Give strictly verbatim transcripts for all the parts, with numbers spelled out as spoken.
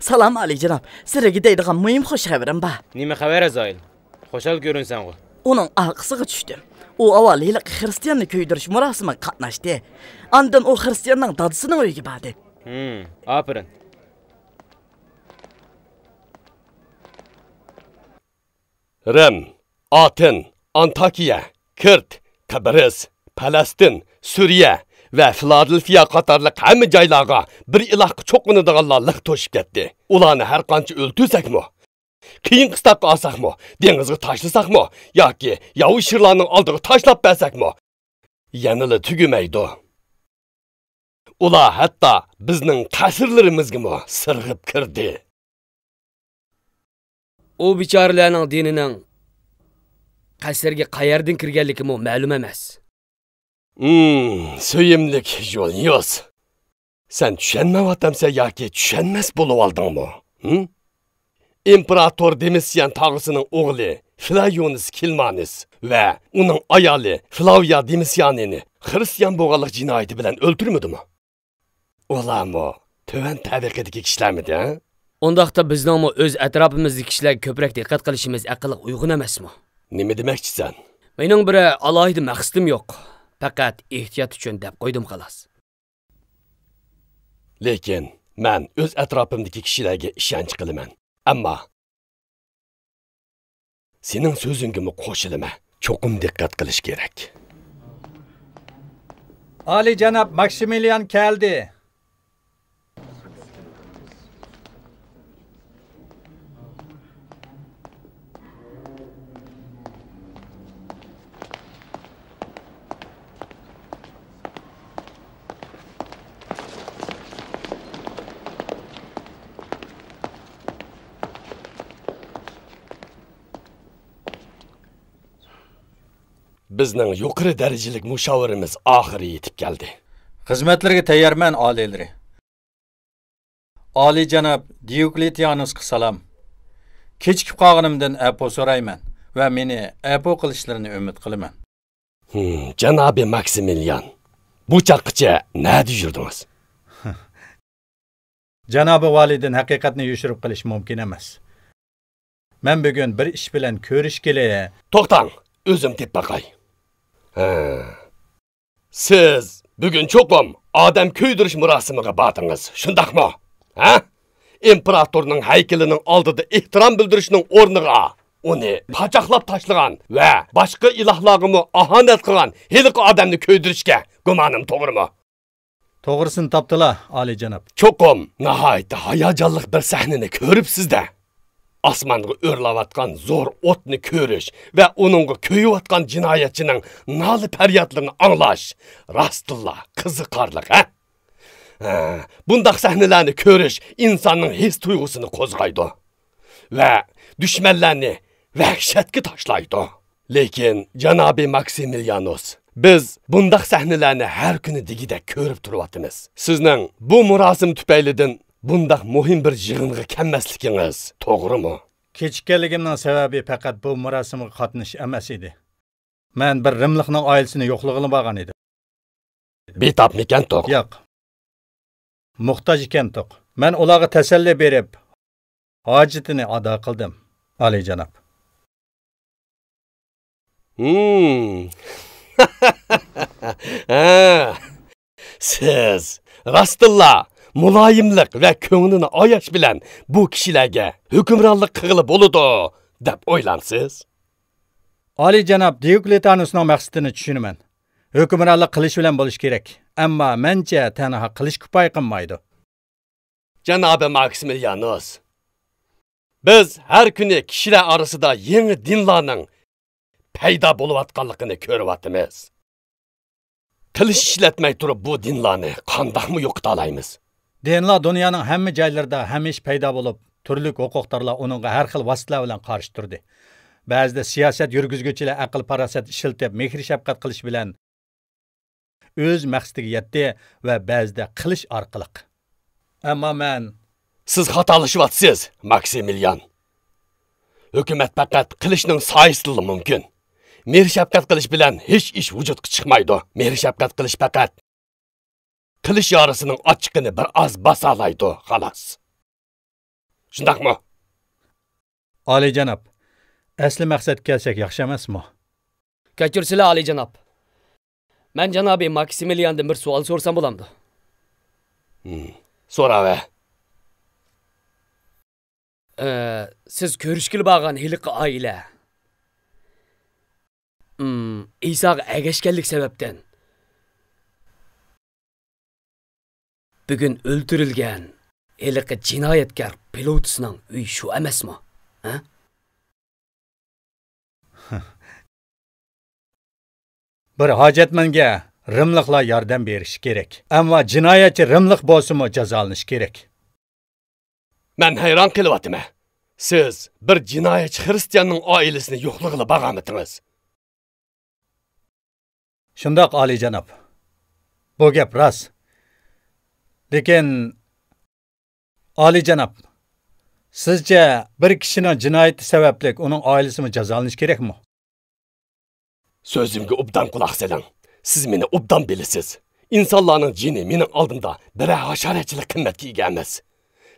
سالام ئالىيجاناب، سىلىگە دەيدىغان مۇھىم خۇش خەۋىرىم بار. نېمە خەۋەر، ئەزرائىل؟ خۇشال كۆرۈنسەڭغۇ. ئۇنىڭ ئارقىسىغا چۈشتۈم. ئۇ ئاۋۋال ھېلىقى خىرىستىياننى كۆيدۈرۈش مۇراسىمىغا قاتناشتى. ئاندىن ئۇ خىرىستىياننىڭ دادىسىنىڭ ئۆيىگە باردى. ھىم، ئاپىرىن. رىم، ئاتېن، ئانتاكىيە، كىرت، تەبرىز، پەلەستىن، سۈرىيە ۋە فىلادېلفىيە قاتارلىق ھەممە جايلارغا بىر ئىلاھقا چوقۇنىدىغانلار لىق توشۇپ كەتتى. ئۇلارنى ھەر قانچە ئۆلتۈرسەكمۇ، قىيىن قىستاققا ئالساقمۇ، دېڭىزغا تاشلىساقمۇ ياكى ياۋا شىرلارنىڭ ئالدىغا تاشلاپ بەرسەكمۇ، يەنىلا تۈگىمەيدۇ. ئۇلار ھەتتا بىزنىڭ قەسىرلىرىمىزگىمۇ سىرغىپ كىردى. ئۇ بىچارىلەرنىڭ دىنىنىڭ قەسىرگە قەيەردىن كىرگەنلىكىمۇ مەلۇم ئەمەس. ھىم، سۆيۈملۈك جۇليۇس. سەن چۈشەنمەيۋاتامسەن ياكى چۈشەنمەس بولۇۋالدىڭمۇ؟ ھىم؟ ئىمپېراتور دېمىسيان تاغىسىنىڭ ئوغلى فلايونىس كىلمانىس ۋە ئۇنىڭ ئايالى فلاۋىيا دېمىسيانىنى خىرىستىيان بولغانلىق جىنايىتى بىلەن ئۆلتۈرمىدىمۇ؟ ئۇلارمۇ تۆۋەن تەبىقىدىكى كىشىلەرمىدى، ھە؟ ئۇنداقتا بىزنىڭمۇ ئۆز ئەتراپىمىزدىكى كىشىلەرگە كۆپرەك دىققەت قىلىشىمىز ئەقىلگە ئۇيغۇن ئەمەسمۇ؟ نېمە دېمەكچىسەن؟ مېنىڭ بىرەر ئالاھىدە مەقسىتىم يوق. پەقەت ئېھتىيات ئۈچۈن دەپ قويدۇم، خالاس. لېكىن مەن ئۆز ئەتراپىمدىكى كىشىلەرگە ئىشەنچ قىلىمەن. ئەمما سېنىڭ سۆزۈڭگىمۇ قوشۇلىمەن. چوقۇم دىققەت قىلىش كېرەك. ئالىيجاناب ماكسىمىليان كەلدى. بىزنىڭ يۇقىرى دەرىجىلىك مۇشاۋىرىمىز ئاخىرى يېتىپ كەلدى. خىزمەتلىرىگە تەييارمەن، ئالىيلىرى. ئالىيجاناب دىيوكلېتىئانۇسقا سالام. كېچىكىپ قالغىنىمدىن ئەپۇ سورايمەن ۋە مېنى ئەپۇ قىلىشلىرىنى ئۈمىد قىلىمەن. ھىم، جانابى ماكسىمىليان، بۇ چاغقىچە نەدە يۈردىڭىز؟ جانابى ۋالىدىن ھەقىقەتنى يوشۇرۇپ قېلىش مۇمكىن ئەمەس. مەن بۈگۈن بىر ئىش بىلەن كۆرۈشكىلى. توختاڭ، ئۆزۈم دەپ باقاي. ھە. سىز بۈگۈن چوقۇم ئادەم كۆيدۈرۈش مۇراسىمىغا باردىڭىز، شۇنداقمۇ؟ ھە؟ ئىمپېراتورنىڭ ھەيكىلىنىڭ ئالدىدا ئېھتىرام بىلدۈرۈشنىڭ ئورنىغا، ئۇنى پاچاقلاپ تاشلىغان ۋە باشقا ئىلاھلارغىمۇ ئاھانەت قىلغان ھېلىقى ئادەمنى كۆيدۈرۈشكە گۇمانىم توغرىمۇ؟ توغرىسىنى تاپتىلا، ئالىيجاناب. چوقۇم ناھايىتى ھاياجانلىق بىر سەھنىنى كۆرۈپسىز-دە. ئاسمانغا ئۆرلەۋاتقان زور ئوتنى كۆرۈش ۋە ئۇنىڭغا كۆيۈۋاتقان جىنايەتچىنىڭ نالە-پەريادلىرىنى ئاڭلاش راستتىنلا قىزىقارلىق، ھە؟ ھە، بۇنداق سەھنىلەرنى كۆرۈش ئىنساننىڭ ھېس-تۇيغۇسىنى قوزغايدۇ ۋە دۈشمەنلەرنى ۋەھشەتكە تاشلايدۇ. لېكىن، جانابى ماكسىمىليانوس، بىز بۇنداق سەھنىلەرنى ھەر كۈنى دېگۈدەك كۆرۈپ تۇرۇۋاتىمىز. سىزنىڭ بۇ مۇراسىم تۈپەيلىدىن بۇنداق مۇھىم بىر يىغىنغا كەلمەسلىكىڭىز توغرىمۇ؟ كېچىككەنلىكىمنىڭ سەۋەبى پەقەت بۇ مۇراسىمغا قاتنىشىش ئەمەس ئىدى. مەن بىر رىملىقنىڭ ئائىلىسىنى يوقلىغىلى بارغان ئىدىم. بىتاپمىكەنتۇق؟ ياق. موھتاج ئىكەنتۇق. مەن ئۇلارغا تەسەللى بېرىپ، ھاجىتىنى ئادا قىلدىم، ئالىيجاناب. ھىم. ھە. سىز راستتىنلا مۇلايىملىق ۋە كۆڭلىنى ئاياش بىلەن بۇ كىشىلەرگە ھۆكۈمرانلىق قىلغىلى بولىدۇ دەپ ئويلامسىز؟ ئالىيجاناب دىيوكلېتانۇسنىڭ مەقسىتىنى چۈشىنىمەن. ھۆكۈمرانلىق قىلىش بىلەن بولۇش كېرەك. ئەمما مەنچە تەنھا قىلىش كۇپايە قىلمايدۇ. جانابى ماكسىمىليانوس، بىز ھەر كۈنى كىشىلەر ئارىسىدا يېڭى دىنلارنىڭ پەيدا بولۇۋاتقانلىقىنى كۆرۈۋاتىمىز. قىلىچ ئىشلەتمەي تۇرۇپ بۇ دىنلارنى قانداقمۇ يوقىتالايمىز؟ دىنلار دۇنيانىڭ ھەممە جايلىرىدا ھەمىشە پەيدا بولۇپ، تۈرلۈك ھوقۇقدارلار ئۇنىڭغا ھەر خىل ۋاسىتىلەر بىلەن قارشى تۇردى. بەزىدە سىياسەت يۈرگۈزگۈچىلەر ئەقىل-پاراسەت ئىشلىتىپ، مېھىر-شەپقەت قىلىش بىلەن ئۆز مەقسىتىگە يەتتى ۋە بەزىدە قىلىچ ئارقىلىق. ئەمما مەن سىز خاتالىشىۋاتىسىز، ماكسىمىليان. ھۆكۈمەت پەقەت قىلىچنىڭ سايىسىدىلا مۇمكىن. مېھىر-شەپقەت قىلىش بىلەن ھېچ ئىش ۋۇجۇدقا چىقمايدۇ. مېھىر-شەپقەت قىلىش پەقەت قىلىچ يارىسىنىڭ ئاچچىقىنى بىر ئاز باسالايدۇ، خالاس. شۇنداقمۇ؟ ئالىيجاناب، ئەسلى مەقسەتكە كەلسەك ياخشى ئەمەسمۇ؟ كەچۈرسىلە، ئالىيجاناب. مەن جانابى ماكسىمىلياندىن بىر سوئال سورىسام بولامدۇ؟ ھىم، سوراۋەر. ئە، سىز كۆرۈشكىلى بارغان ھېلىقى ئائىلە، ئىم، ئىساغا ئەگەشكەنلىك سەۋەبتىن، بۈگۈن ئۆلتۈرۈلگەن ھېلىقى جىنايەتكار پىلوتىسىنىڭ ئۆيى شۇ ئەمەسمۇ؟ ھە؟ بىر ھاجەتمەنگە رىملىقلار ياردەم بېرىشى كېرەك. ئەمما جىنايەتچى رىملىق بولسىمۇ جازالىنىشى كېرەك. مەن ھەيران قېلىۋاتىمەن. سىز بىر جىنايەتچى خىرىستىياننىڭ ئائىلىسىنى يوقلىغىلى بارغانمىدىڭىز؟ شۇنداق، ئالىيجاناب. بۇ گەپ راست. لېكىن، ئالىيجاناب، سىزچە بىر كىشىنىڭ جىنايىتى سەۋەبلىك ئۇنىڭ ئائىلىسىمۇ جازالىنىشى كېرەكمۇ؟ سۆزۈمگە ئوبدان قۇلاق سېلىڭ. سىز مېنى ئوبدان بىلىسىز. ئىنسانلارنىڭ جېنى مېنىڭ ئالدىمدا بىرەر ھاشارەتچىلىك قىممەتكە ئىگە ئەمەس.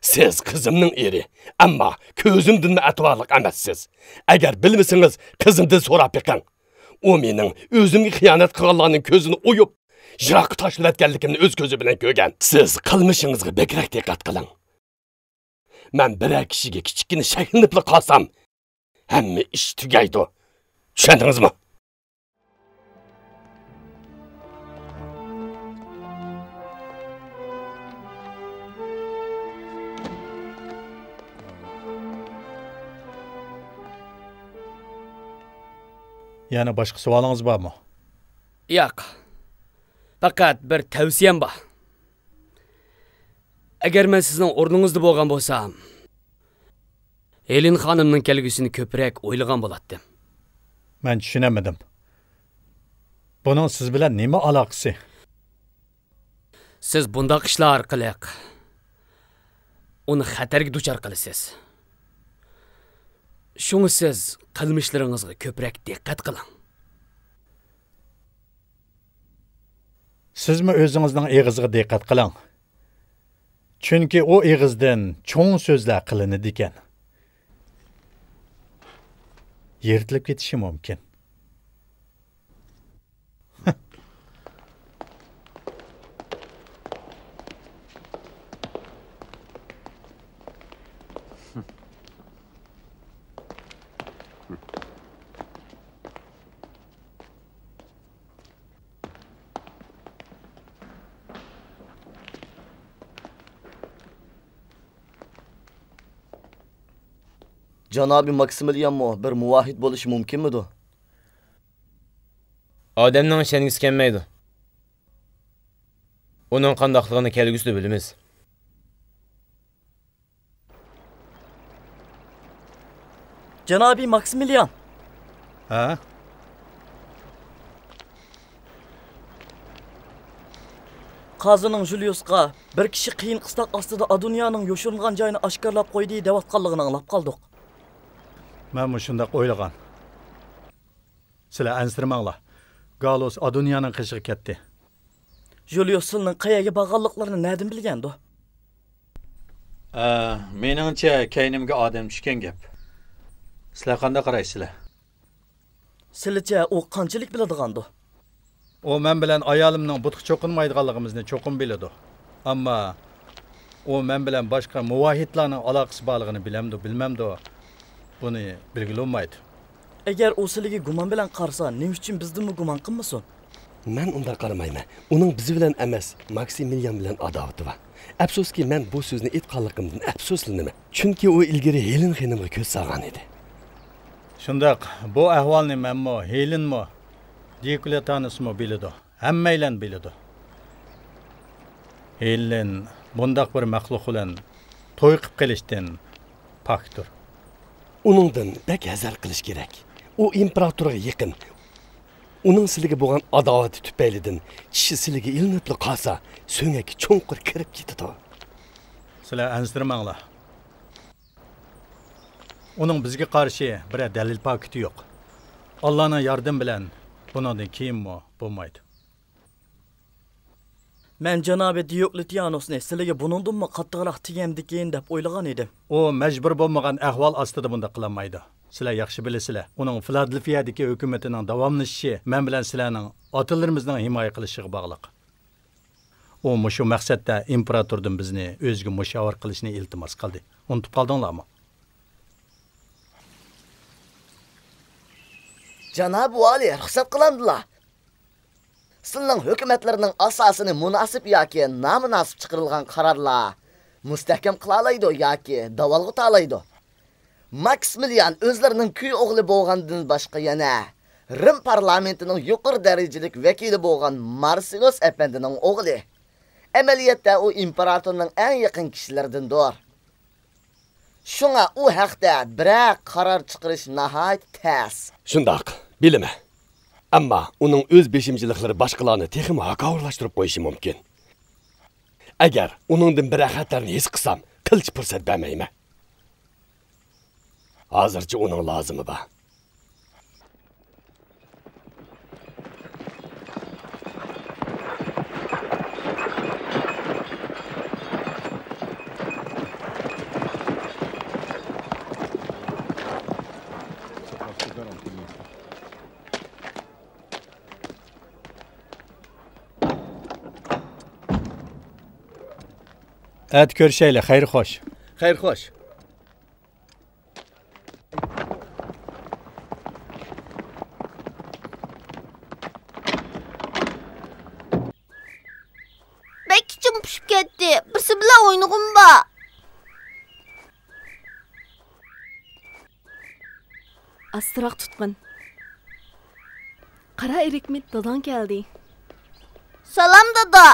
سىز قىزىمنىڭ ئېرى، ئەمما كۆزۈمدىنمۇ ئەتىۋارلىق ئەمەسسىز. ئەگەر بىلمىسىڭىز، قىزىمدىن سوراپ بېقىڭ. ئۇ مېنىڭ ئۆزۈمگە خىيانەت قىلغانلارنىڭ كۆزىنى ئويۇپ، يىراققا تاشلىۋەتكەنلىكىمنى ئۆز كۆزى بىلەن كۆرگەن. سىز قىلمىشىڭىزغا بەكرەك دىققەت قىلىڭ. مەن بىرەر كىشىگە كىچىككىنە شەكلىنىپلا قالسام، ھەممە ئىش تۈگەيدۇ. چۈشەندىڭىزمۇ؟ يەنە باشقا سوئالىڭىز بارمۇ؟ ياق. پەقەت بىر تەۋسىيەم بار. ئەگەر مەن سىزنىڭ ئورنىڭىزدا بولغان بولسام، ھېلېن خانىمنىڭ كەلگۈسىنى كۆپرەك ئويلىغان بولاتتىم. مەن چۈشىنەلمىدىم. بۇنىڭ سىز بىلەن نېمە ئالاقىسى؟ سىز بۇنداق ئىشلار ئارقىلىق ئۇنى خەتەرگە دۇچار قىلىسىز. شۇڭا سىز قىلمىشلىرىڭىزغا كۆپرەك دىققەت قىلىڭ. سىزمۇ ئۆزىڭىزنىڭ ئېغىزىغا دىققەت قىلىڭ. چۈنكى ئۇ ئېغىزدىن چوڭ سۆزلەر قىلىنىدىكەن. يىرتىلىپ كېتىشى مۇمكىن. جانابىي ماكسىمىليانمۇ بىر مۇۋاھىد بولۇشى مۇمكىنمىدۇ؟ ئادەمنىڭ ئىشەنگۈسى كەلمەيدۇ. ئۇنىڭ قانداقلىقىنى كەلگۈسىدە بىلىمىز. جانابىي ماكسىمىليان! ھە؟ قازىنىڭ ژۇليۇسقا بىر كىشى قىيىن قىستاق ئاستىدا ئادونىيانىڭ يوشۇرۇنغان جايىنى ئاشكارىلاپ قويدى دەۋاتقانلىقىنى ئاڭلاپ قالدۇق. مەنمۇ شۇنداق ئويلىغان. سىلەر ئەنسىرىمەڭلار. گالۇس ئادونىيانىڭ قېشىغا كەتتى. ژۇليۇس سىلىنىڭ قەيەرگە بارغانلىقلىرىنى نەدىن بىلگەندۇ؟ ئە، مېنىڭچە، كەينىمگە ئادەم چۈشكەن گەپ. سىلەر قانداق قارايسىلەر؟ سىلىچە ئۇ قانچىلىك بىلىدىغاندۇ؟ ئۇ مەن بىلەن ئايالىمنىڭ بۇتقا چوقۇنمايدىغانلىقىمىزنى چوقۇم بىلىدۇ. ئەمما ئۇ مەن بىلەن باشقا مۇۋاھىدلارنىڭ ئالاقىسى بارلىقىنى بىلەمدۇ، بىلمەمدۇ، بۇنى بىلگىلى بولمايدۇ. ئەگەر ئۇ سىلىگە گۇمان بىلەن قارىسا، نېمە ئۈچۈن بىزدىنمۇ گۇمان قىلمىسۇن؟ مەن ئۇنداق قارىمايمەن. ئۇنىڭ بىز بىلەن ئەمەس، ماكسىمىليان بىلەن ئاداۋىتى بار. ئەپسۇسكى، مەن بۇ سۆزنى ئېيتقانلىقىمدىن ئەپسۇسلىنىمەن. چۈنكى ئۇ ئىلگىرى ھېلېن خېنىمغا كۆز سالغان ئىدى. شۇنداق، بۇ ئەھۋالنى مەنمۇ، ھېلېنمۇ، دىكۇلېتانىسمۇ بىلىدۇ. ھەممەيلەن بىلىدۇ. ھېلېن بۇنداق بىر مەخلۇق بىلەن توي قىپ قېلىشتىن پاكتۇر. ئۇنىڭدىن بەك ھەزەر قىلىش كېرەك. ئۇ ئىمپېراتورغا يېقىن. ئۇنىڭ سىلىگە بولغان ئاداۋىتى تۈپەيلىدىن چىشى سىلىگە ئىلىنىپلا قالسا، سۆڭەككە چوڭقۇر كىرىپ كېتىدۇ. سىلەر ئەنسىرىمەڭلار. ئۇنىڭ بىزگە قارشى بىرەر دەلىل پاكىتى يوق. ئاللانىڭ ياردىمى بىلەن بۇنىڭدىن كېيىنمۇ بولمايدۇ. مەن جانابى دىيوكلېتىيانۇسنى سىلىگە بۇنىڭدىنمۇ قاتتىقراق تېگەمدىكىن دەپ ئويلىغان ئىدىم. ئۇ مەجبۇر بولمىغان ئەھۋال ئاستىدا بۇنداق قىلالمايدۇ. سىلەر ياخشى بىلىسىلەر، ئۇنىڭ فىلادېلفىيەدىكى ھۆكۈمىتىنىڭ داۋاملىشىشى مەن بىلەن سىلەرنىڭ ئاتىلىرىمىزنىڭ ھىمايە قىلىشىغا باغلىق. ئۇ مۇشۇ مەقسەتتە ئىمپېراتوردىن بىزنى ئۆزىگە مۇشاۋىر قىلىشنى ئىلتىماس قىلدى. ئۇنتۇپ قالدىڭلارمۇ؟ جانابىي ۋالىي، رۇخسەت قىلامدىلا؟ سىلىنىڭ ھۆكۈمەتلىرىنىڭ ئاساسىنى مۇناسىپ ياكى نامۇناسىپ چىقىرىلغان قارارلار مۇستەھكەم قىلالايدۇ ياكى داۋالغا تالايدۇ. ماكسىمىليان ئۆزلىرىنىڭ كۈي ئوغلى بولغاندىن باشقا يەنە رىم پارلامېنتىنىڭ يۇقىرى دەرىجىلىك ۋەكىلى بولغان مارسېلوس ئەپەندىنىڭ ئوغلى. ئەمەلىيەتتە ئۇ ئىمپېراتورنىڭ ئەڭ يېقىن كىشىلىرىدىندۇر. شۇڭا ئۇ ھەقتە بىرەر قارار چىقىرىش ناھايىتى تەس. شۇنداق، بىلىمەن. ئەمما ئۇنىڭ ئۆز بېشىمچىلىقلىرى باشقىلارنى تېخىمۇ ھاكاۋۇرلاشتۇرۇپ قويۇشى مۇمكىن. ئەگەر ئۇنىڭدىن بىرەر خەتەرنى ھېس قىلسام، قىلچە پۇرسەت بەرمەيمەن. ھازىرچە ئۇنىڭ لازىمى بار. ئەتە كۆرۈشەيلى، خەير خوش. خەير خوش. بەك ئىچىم پۇشۇپ كەتتى. بىرسى بىلەن ئوينىغۇم بار. ئاستىراق تۇتقىن. قارا، ئېرىكمىت، داداڭ كەلدى. سالام، دادا.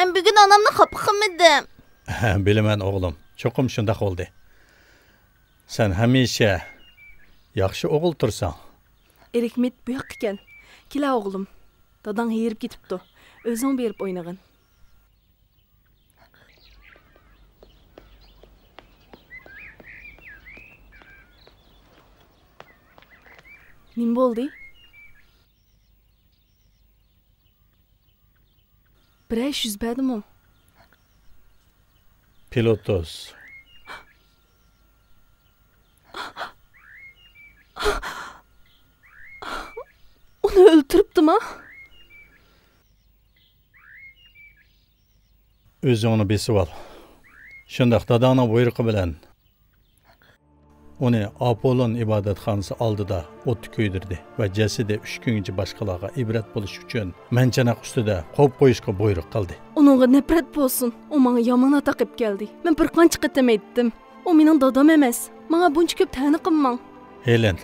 مەن بۈگۈن ئانامنى خاپا قىلمىدىم. بىلىمەن، ئوغلۇم. چوقۇم شۇنداق بولدى. سەن ھەمىشە ياخشى ئوغۇل تۇرساڭ. ئېرىكمىت بۇ ياققا كەل. كېلە، ئوغلۇم. داداڭ ھېرىپ كېتىپتۇ. ئۆزۈڭ بېرىپ ئوينىغىن. نېمە بولدى؟ بىرەر ئىش يۈز بەردىمۇ؟ پىلوتوس. ئۇنى ئۆلتۈرۈپتىما؟ ئۆزۈڭنى بېسىۋال. شۇنداق، داداڭنىڭ بۇيرۇقى بىلەن ئۇنى ئاپوللون ئىبادەتخانىسى ئالدىدا ئوتتا كۆيدۈردى ۋە جەسىتى ئۈچ كۈنگىچە باشقىلارغا ئىبرەت بولۇش ئۈچۈن مەنچەنەق ئۈستىدە قويۇپ قويۇشقا بۇيرۇق قىلدى. ئۇنىڭغا نەپرەت بولسۇن. ئۇ ماڭا يامان ئاتا قىلىپ كەلدى. مەن بىر قانچە قېتىم ئېيتتىم. ئۇ مېنىڭ دادام ئەمەس. ماڭا بۇنچە كۆپ تەنە قىلماڭ. ھېلېن،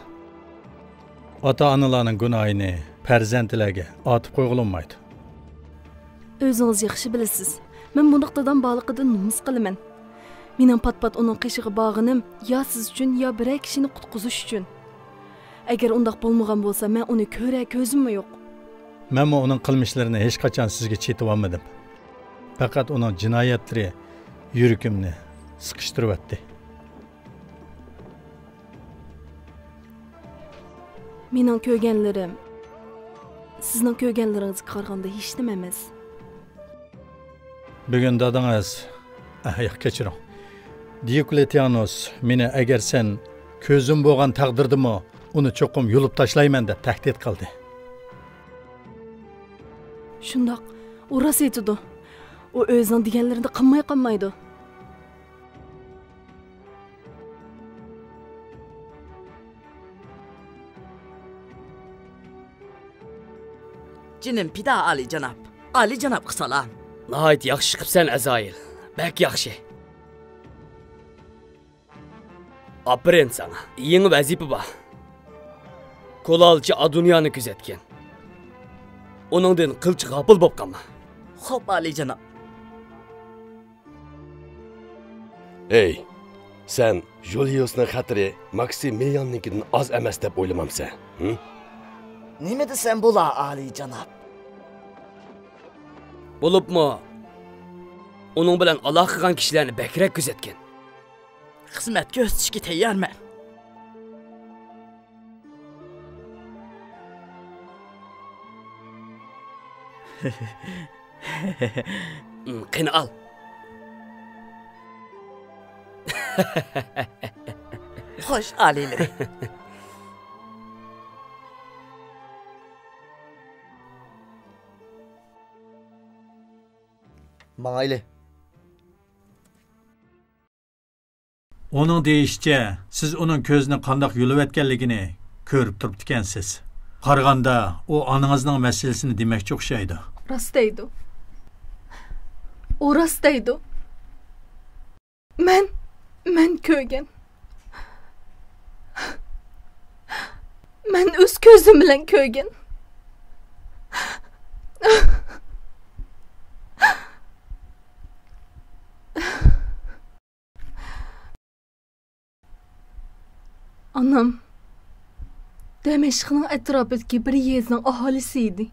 ئاتا-ئانىلارنىڭ گۇناھىنى پەرزەنتلەرگە ئارتىپ قويغىلى بولمايدۇ. ئۆزىڭىز ياخشى بىلىسىز، مەن بۇنداق دادام بارلىقىدىن نومۇس قىلىمەن. مېنىڭ پات-پات ئۇنىڭ قېشىغا بارغىنىم يا سىز ئۈچۈن، يا بىرەر كىشىنى قۇتقۇزۇش ئۈچۈن. ئەگەر ئۇنداق بولمىغان بولسا، مەن ئۇنى كۆرەر كۆزۈممۇ يوق. مەنمۇ ئۇنىڭ قىلمىشلىرىنى ھېچقاچان سىزگە چېتىۋالمىدىم. پەقەت ئۇنىڭ جىنايەتلىرى يۈرىكىمنى سىقىشتۇرۇۋەتتى. مېنىڭ كۆرگەنلىرىم سىزنىڭ كۆرگەنلىرىڭىزگە قارىغاندا ھېچنېمە ئەمەس. بۈگۈن دادىڭىز، ئەھ، ياق، كەچۈرۈڭ. دىيوكلېتىيانۇس مېنى، ئەگەر سەن كۆزۈم بولغان تەقدىردىمۇ ئۇنى چوقۇم يۇلۇپ تاشلايمەن دەپ تەھدىت قىلدى. شۇنداق، ئۇ راست ئېيتىدۇ. ئۇ ئۆزىنىڭ دېگەنلىرىنى قىلماي قالمايدۇ. جېنىم پىدا، ئالىيجاناب. ئالىيجانابقا سالام. ناھايىتى ياخشى چىقىپسەن، ئەزرائىل. بەك ياخشى. ئاپىرىن ساڭا. يېڭى ۋەزىپە بار. كۇلالچى ئادونىيانى كۆزەتكىن. ئۇنىڭدىن قىلچە غاپىل بولۇپ قالما. خوپ، ئالىيجاناب. ئەي، سەن جۇلىيۇسنىڭ خەتىرى ماكسىمىلياننىڭكىدىن ئاز ئەمەس دەپ ئويلىمامسەن؟ ھىم؟ نېمە دېسەم بولا، ئالىيجاناب؟ بولۇپمۇ ئۇنىڭ بىلەن ئالاقە قىلغان كىشىلەرنى بەكرەك كۆزەتكىن. خىزمەت كۆرسىتىشكە تەييارمەن. قېنى، ئال. خوش، ئالىيلىرى. ماڭايلى. ئۇنىڭ دېيىشىچە، سىز ئۇنىڭ كۆزىنى قانداق يۇلۇۋەتكەنلىكىنى كۆرۈپ تۇرۇپتىكەنسىز. قارىغاندا، ئۇ ئانىڭىزنىڭ مەسىلىسىنى دېمەكچى ئوخشايدۇ. راست دەيدۇ. ئۇ راست دەيدۇ. مەن، مەن كۆرگەن. مەن ئۆز كۆزۈم بىلەن كۆرگەن. ئانام دەمەشقنىڭ ئەتراپىدىكى بىر يېزىنىڭ ئاھالىسى ئىدى.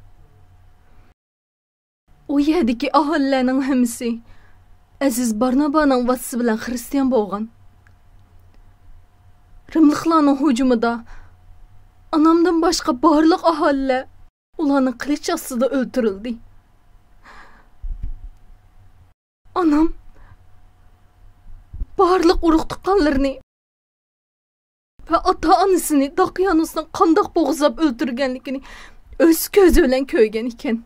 ئۇ يەردىكى ئاھالىلەرنىڭ ھەممىسى ئەزىز بارنابانىڭ ۋاسىتىسى بىلەن خىرىستىيان بولغان. رىملىقلارنىڭ ھۇجۇمىدا ئانامدىن باشقا بارلىق ئاھالىلەر ئۇلارنىڭ قىلىچى ئاستىدا ئۆلتۈرۈلدى. ئانام بارلىق ئۇرۇق-تۇغقانلىرىنى ۋە ئاتا-ئانىسىنى داقىيانۇسنىڭ قانداق بوغۇزلاپ ئۆلتۈرگەنلىكىنى ئۆز كۆزى بىلەن كۆرگەن ئىكەن.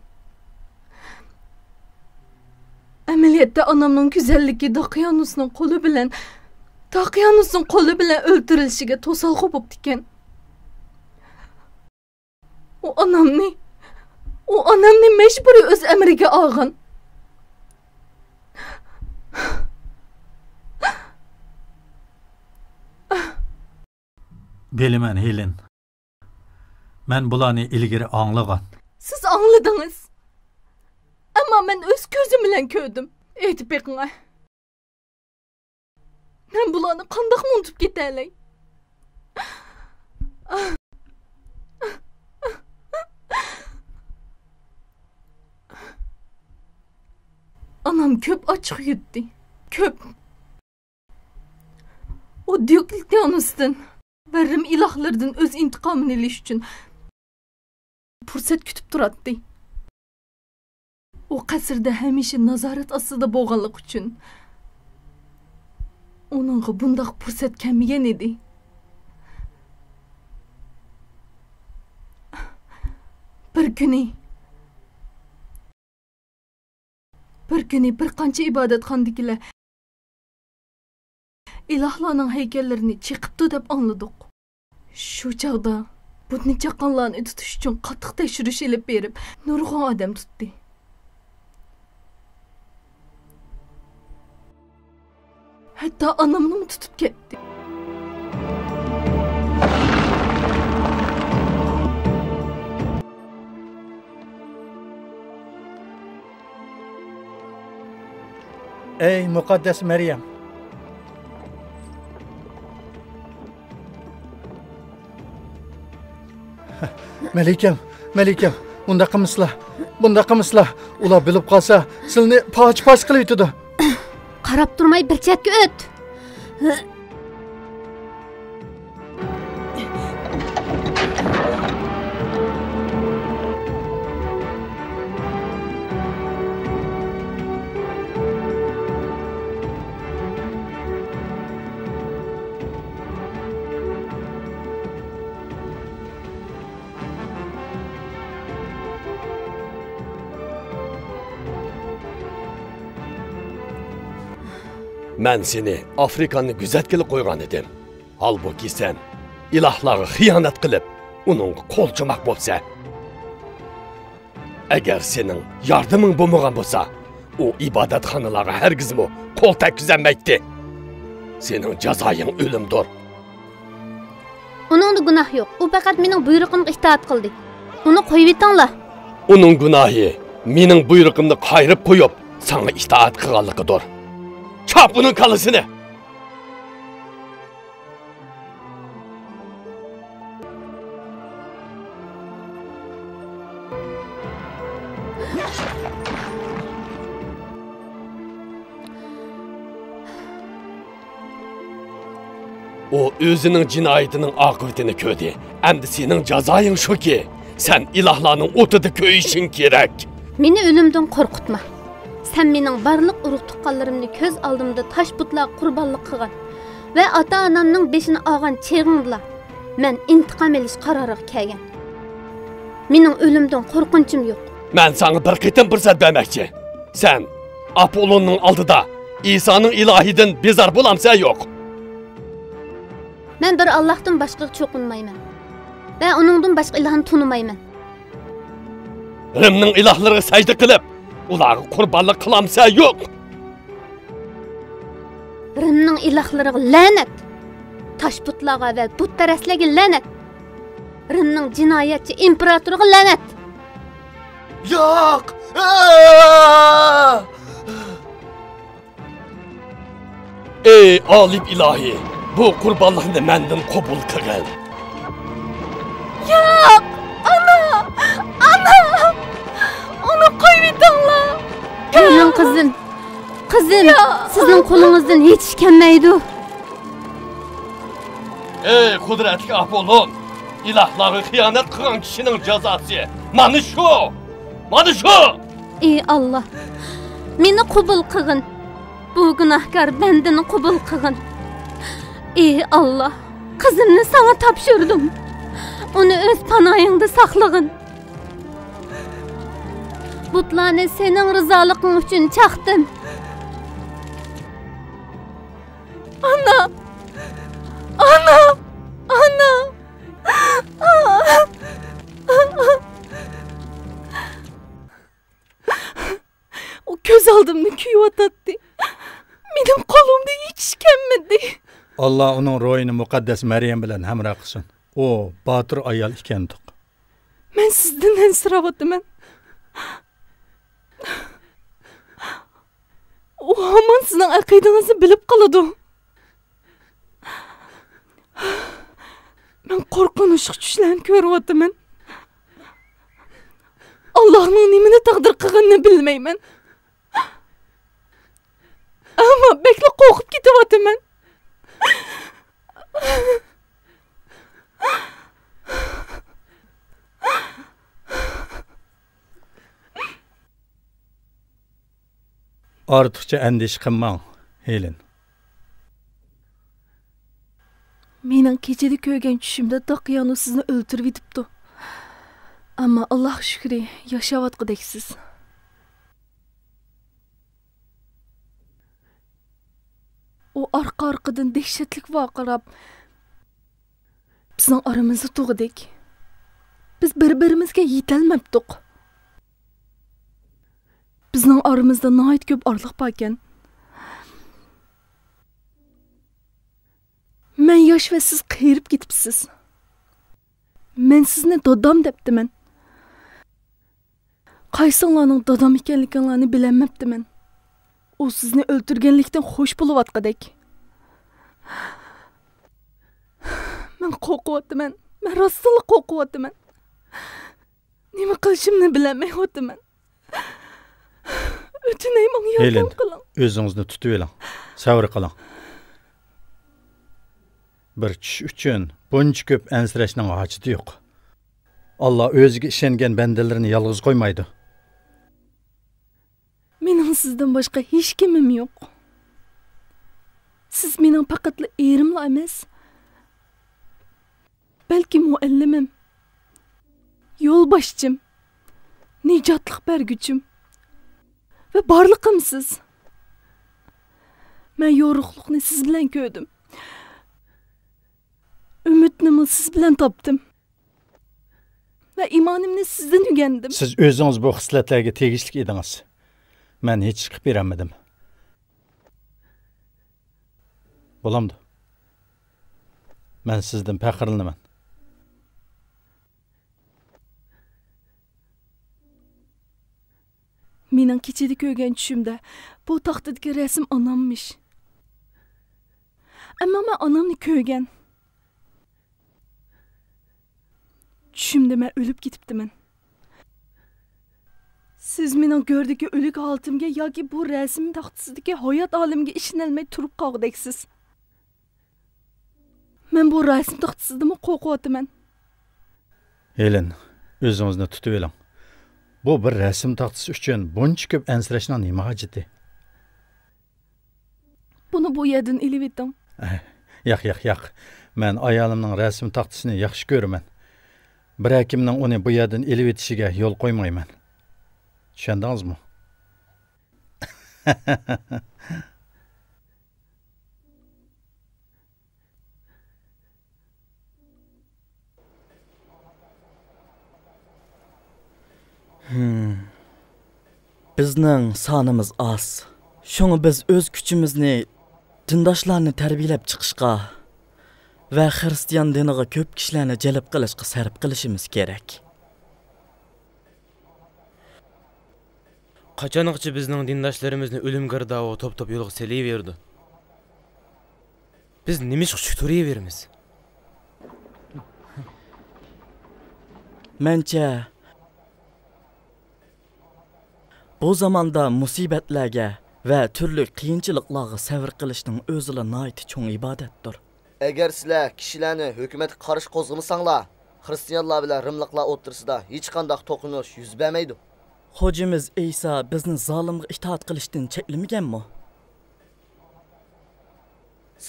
ئەمەلىيەتتە ئانامنىڭ گۈزەللىكى داقىيانۇسنىڭ قولى بىلەن، داقىيانۇسنىڭ قولى بىلەن ئۆلتۈرۈلۈشىگە توسالغۇ بوپتىكەن. ئۇ ئانامنى، ئۇ ئانامنى مەجبۇرىي ئۆز ئەمرىگە ئالغان. بىلىمەن، ھېلېن. مەن بۇلارنى ئىلگىرى ئاڭلىغان. سىز ئاڭلىدىڭىز. ئەمما مەن ئۆز كۆزۈم بىلەن كۆردۈم. ئېيتىپ بېقىڭە. مەن بۇلارنى قانداقمۇ ئۇنتۇپ كېتەلەي؟ ئانام كۆپ ئاچچىق يۇتتى. كۆپ. ئۇ ديۇكلېتىئانۇستىن ۋە رىم ئىلاھلىرىدىن ئۆز ئىنتىقامىنى ئېلىش ئۈچۈن پۇرسەت كۈتۈپ تۇراتتى. ئۇ قەسىردە ھەمىشە نازارەت ئاستىدا بولغانلىقى ئۈچۈن، ئۇنىڭغا بۇنداق پۇرسەت كەلمىگەن ئىدى. بىر كۈنى، بىر كۈنى بىر قانچە ئىبادەتخانىدىكىلەر ئىلاھلارنىڭ ھەيكەللىرىنى چېقىپتۇ دەپ ئاڭلىدۇق. شۇ چاغدا بۇتنى چاققانلارنى تۇتۇش ئۈچۈن قاتتىق تەكشۈرۈش ئېلىپ بېرىپ، نۇرغۇن ئادەم تۇتتى. ھەتتا ئانامنىمۇ تۇتۇپ كەتتى. ئەي مۇقەددەس مەريەم! مەلىكەم، مەلىكەم، بۇنداق قىلمىسىلا، بۇنداق قىلمىسىلا. ئۇلار بىلىپ قالسا، سىلىنى پارچە-پارچە قىلىۋېتىدۇ. قاراپ تۇرماي بىر چەتكە ئۆت. مەن سېنى ئافرىقانى گۆزەتكىلى قويغان ئىدىم. ھالبۇكى، سەن ئىلاھلارغا خىيانەت قىلىپ، ئۇنىڭغا قول چوماق بوپسەن. ئەگەر سېنىڭ ياردىمىڭ بولمىغان بولسا، ئۇ ئىبادەتخانىلارغا ھەرگىزمۇ قول تەگكۈزەلمەيتتى. سېنىڭ جازايىڭ ئۆلۈمدۇر. ئۇنىڭدا گۇناھ يوق. ئۇ پەقەت مېنىڭ بۇيرۇقۇمغا ئىتائەت قىلدى. ئۇنى قويۇۋېتىڭلار. ئۇنىڭ گۇناھى مېنىڭ بۇيرۇقۇمنى قايرىپ قويۇپ، ساڭا ئىتائەت قىلغانلىقىدۇر. چاپ ئۇنىڭ كاللىسىنى! ئۇ ئۆزىنىڭ جىنايىتىنىڭ ئاقىۋىتىنى كۆردى. ئەمدى سېنىڭ جازايىڭ شۇكى، سەن ئىلاھلارنىڭ ئوتىدا كۆيۈشۈڭ كېرەك. مېنى ئۆلۈمدىن قورقۇتما. سەن مېنىڭ بارلىق ئۇرۇق-تۇغقانلىرىمنى كۆز ئالدىمدا تاش بۇتلارغا قۇربانلىق قىلغان ۋە ئاتا-ئانامنىڭ بېشىنى ئالغان چېغىڭدىلا مەن ئىنتىقام ئېلىش قارارىغا كەلگەن. مېنىڭ ئۆلۈمدىن قورقۇنچۇم يوق. مەن ساڭا بىر قېتىم پۇرسەت بەرمەكچى. سەن ئاپوللوننىڭ ئالدىدا ئىسانىڭ ئىلاھىدىن بىزار بولامسەن يوق؟ مەن بىر ئاللاھتىن باشقىغا چوقۇنمايمەن ۋە ئۇنىڭدىن باشقا ئىلاھنى تونۇمايمەن. رىمنىڭ ئىلاھلىرىغا سەجدە قىلىپ، ئۇلارغا قۇربانلىق قىلامسەن يوق؟ رىمنىڭ ئىلاھلىرىغا لەنەت! تاش بۇتلارغا ۋە بۇتپەرەسلەرگە لەنەت! رىمنىڭ جىنايەتچى ئىمپېراتورىغا لەنەت! ياق! ئەي غالىب ئىلاھى، بۇ قۇربانلىقنى مەندىن قوبۇل قىلغىن. ياق! ئانا! ئانا! ئۇنى قويۇۋېتىڭلار! مېنىڭ قىزىم، قىزىم، ياق! سىزنىڭ قولىڭىزدىن ھېچ ئىش كەلمەيدۇ. ئەي قۇدرەتلىك ئاپوللون، ئىلاھلارغا خىيانەت قىلغان كىشىنىڭ جازاسى مانا شۇ! مانا شۇ! ئى ئاللا، مېنى قوبۇل قىلغىن. بۇ گۇناھكار بەندىنى قوبۇل قىلغىن. ئى ئاللا، قىزىمنى ساڭا تاپشۇردۇم. ئۇنى ئۆز پاناھىڭدا ساقلىغىن. بۇتلارنى سېنىڭ رىزالىقىڭ ئۈچۈن چاقتىم. ئانا! ئانا! ئانا! ئۇ كۆز ئالدىمدا كۆيۈۋاتاتتى. مېنىڭ قولۇمدىن ھېچ ئىش كەلمىدى. ئاللا ئۇنىڭ روھىنى مۇقەددەس مەريەم بىلەن ھەمراھ قىلسۇن. ئۇ باتۇر ئايال ئىكەنتۇق. مەن سىزدىن ئەنسىرەۋاتىمەن. ئۇ ھامان سىزنىڭ ئەقىدىڭىزنى بىلىپ قالىدۇ. مەن قورقۇنچلۇق چۈشلەرنى كۆرۈۋاتىمەن. ئاللاھنىڭ نېمىنى تەقدىر قىلغىنىنى بىلمەيمەن. ئەمما بەكلا قورقۇپ كېتىۋاتىمەن. ئارتۇقچە ئەندىشە قىلماڭ، ھېلېن. مېنىڭ كېچىدە كۆرگەن چۈشۈمدە داقىيانو سىزنى ئۆلتۈرۈۋېتىپتۇ. ئەمما ئاللاھقا شۈكرى، ياشاۋاتقۇدەكسىز. ئۇ ئارقا-ئارقىدىن دەھشەتلىك ۋارقىراپ، بىزنىڭ ئارىمىزدا تۇغدەك. بىز بىر-بىرىمىزگە يېتەلمەپتۇق. بىزنىڭ ئارىمىزدا ناھايىتى كۆپ ئارىلىق باركەن. مەن ياش ۋە سىز قېرىپ كېتىپسىز. مەن سىزنى دادام دەپتىمەن. قايسىڭلارنىڭ دادام ئىكەنلىكىڭلارنى بىلەلمەپتىمەن. ئۇ سىزنى ئۆلتۈرگەنلىكتىن خوش بولۇۋاتقۇدەك. مەن قورقۇۋاتىمەن. مەن راستتىنلا قورقۇۋاتىمەن. نېمە قىلىشىمنى بىلەلمەيۋاتىمەن. ئۆتۈنەي، ماڭا ياردەم قىلىڭ. ئۆزىڭىزنى تۇتۇۋېلىڭ. سەۋر قىلىڭ. بىر چۈش ئۈچۈن بۇنچە كۆپ ئەنسىرەشنىڭ ھاجىتى يوق. ئاللا ئۆزىگە ئىشەنگەن بەندىلىرىنى يالغۇز قويمايدۇ. مېنىڭ سىزدىن باشقا ھېچكىمىم يوق. سىز مېنىڭ پەقەتلا ئېرىملا ئەمەس، بەلكى مۇئەللىمىم، يولباشچىم، نىجاتلىق بەرگۈچىم ۋە بارلىقىمسىز. مەن يورۇقلۇقنى سىز بىلەن كۆردۈم. ئۈمىدنىمۇ سىز بىلەن تاپتىم. ۋە ئىمانىمنى سىزدىن ئۆگەندىم. سىز ئۆزىڭىز بۇ خىسلەتلەرگە تېگىشلىك ئىدىڭىز. مەن ھېچ ئىش قىلىپ بېرەلمىدىم. بولامدۇ؟ مەن سىزدىن پەخىرلىنىمەن. مېنىڭ كېچىدە كۆرگەن چۈشۈمدە بۇ تاختىدىكى رەسىم ئاناممىش. ئەمما مەن ئانامنى كۆرگەن. چۈشۈمدە مەن ئۆلۈپ كېتىپتىمەن. سىز مېنىڭ گۆردىكى ئۆلۈك ھالىتىمگە ياكى بۇ رەسىم تاختىسىدىكى ھايات ئالىمىگە ئىشىنەلمەي تۇرۇپ قالغۇدەكسىز. مەن بۇ رەسىم تاختىسىدىنمۇ قورقۇۋاتىمەن. ھېلېن، ئۆزىڭىزنى تۇتۇۋېلىڭ. بۇ بىر رەسىم تاختىسى ئۈچۈن بۇنچە كۆپ ئەنسىرەشنىڭ نېمە ھاجىتى؟ بۇنى بۇ يەردىن ئېلىۋېتىڭ. ياق، ياق، ياق. مەن ئايالىمنىڭ رەسىم تاختىسىنى ياخشى كۆرىمەن. بىرەر كىمنىڭ ئۇنى بۇ يەردىن ئېلىۋېتىشىگە يول قويمايمەن. چۈشەندىڭىزمۇ؟ ھىم. بىزنىڭ سانىمىز ئاز. شۇڭا بىز ئۆز كۈچىمىزنى دىنداشلارنى تەربىيەلەپ چىقىشقا ۋە خىرىستىيان دىنىغا كۆپ كىشىلەرنى جەلپ قىلىشقا سەرپ قىلىشىمىز كېرەك. قاچانغىچە بىزنىڭ دىنداشلىرىمىزنى ئۆلۈم گىردابىغا توپ-توپ يولغا سېلىۋېرىدۇ؟ بىز نېمىشقا چۈشۈپ تۇرۇۋېرىمىز؟ مەنچە، بۇ زاماندا مۇسىبەتلەرگە ۋە تۈرلۈك قىيىنچىلىقلارغا سەۋر قىلىشنىڭ ئۆزىلا ناھايىتى چوڭ ئىبادەتتۇر. ئەگەر سىلەر كىشىلەرنى ھۆكۈمەتكە قارشى قوزغىمىساڭلار، خىرىستىيانلار بىلەن رىملىقلار ئوتتۇرىسىدا ھېچقانداق توقۇنۇش يۈز بەرمەيدۇ. خوجىمىز ئەيسا بىزنى زالىمغا ئىتائەت قىلىشتىن چەكلىمىگەنمۇ؟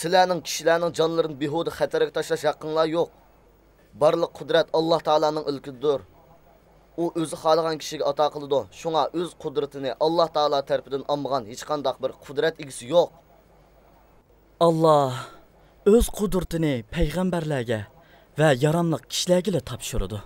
سىلەرنىڭ كىشىلەرنىڭ جانلىرىنى بىھۇدە خەتەرگە تاشلاش ھەققىڭلار يوق. بارلىق قۇدرەت ئاللا تائالانىڭ ئىلكىدىدۇر. ئۇ ئۆزى خالىغان كىشىگە ئاتا قىلىدۇ. شۇڭا ئۆز قۇدرىتىنى ئاللا تائالا تەرىپىدىن ئالمىغان ھېچقانداق بىر قۇدرەت ئىگىسى يوق. ئاللا ئۆز قۇدرىتىنى پەيغەمبەرلەرگە ۋە ياراملىق كىشىلەرگىلا تاپشۇرىدۇ.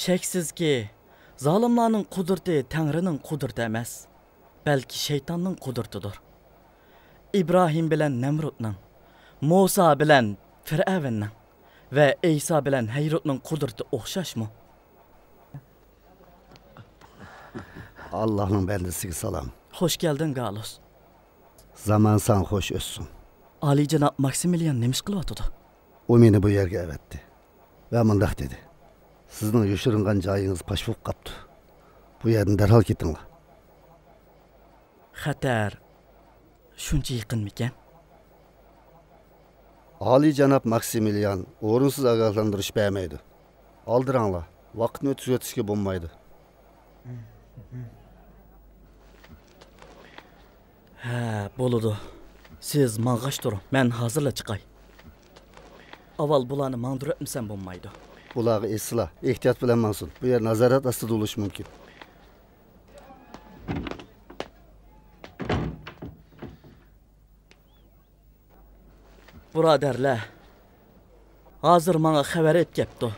شەكسىزكى، زالىملارنىڭ قۇدرىتى تەڭرىنىڭ قۇدرىتى ئەمەس، بەلكى شەيتاننىڭ قۇدرىتىدۇر. ئىبراھىم بىلەن نەمرۇتنىڭ، مۇسا بىلەن پىرئەۋننىڭ ۋە ئەيسا بىلەن ھېرودنىڭ قۇدرىتى ئوخشاشمۇ؟ ئاللاھنىڭ بەندىسىگە سالام. خوش كەلدىڭ، گالۇس. زامان ساڭا خوش ئۆتسۇن. ئالىيجاناب ماكسىمىليان نېمە ئىش قىلىۋاتىدۇ؟ ئۇ مېنى بۇ يەرگە ئەۋەتتى ۋە مۇنداق دېدى: «سىزنىڭ يوشۇرۇنغان جايىڭىز پاش بولۇپ قاپتۇ. بۇ يەردىن دەرھال كېتىڭلار.» خەتەر شۇنچە يېقىنمىكەن؟ ئالىيجاناب ماكسىمىليان ئورۇنسىز ئاگاھلاندۇرۇش بەرمەيدۇ. ئالدىراڭلار، ۋاقىتنى ئۆتكۈزۈۋېتىشكە بولمايدۇ. ھە، بولىدۇ. سىز ماڭغاچ تۇرۇڭ، مەن ھازىرلا چىقاي. ئاۋۋال بۇلارنى ماڭدۇرۇۋەتمىسەم بولمايدۇ. بۇلارغا ئېيتسىلا، ئېھتىيات بىلەن ماڭسۇن. بۇ يەر نازارەت ئاستىدا بولۇشى مۇمكىن. بۇرادەرلەر، ھازىر ماڭا خەۋەر ئېلىپ كەپتۇ.